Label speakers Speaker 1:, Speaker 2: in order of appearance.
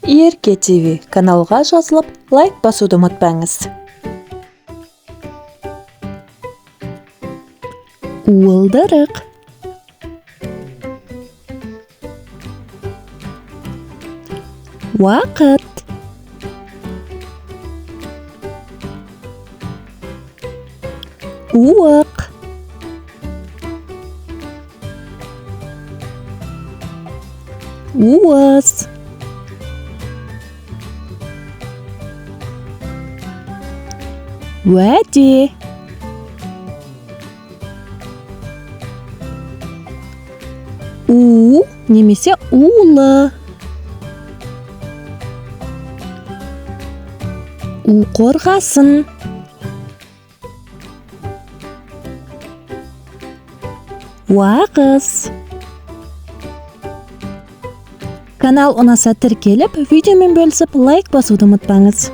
Speaker 1: Ерке ТВ каналға жазылып, лайк басуды ұмытпаңыз. Уылдырық. Уақыт. Уық. Уыз. Уәде. У немесе улы. У қорғасын. Уағыз. Канал ұнаса, тіркеліп, видеомен бөлісіп, лайк басуды ұмытпаңыз.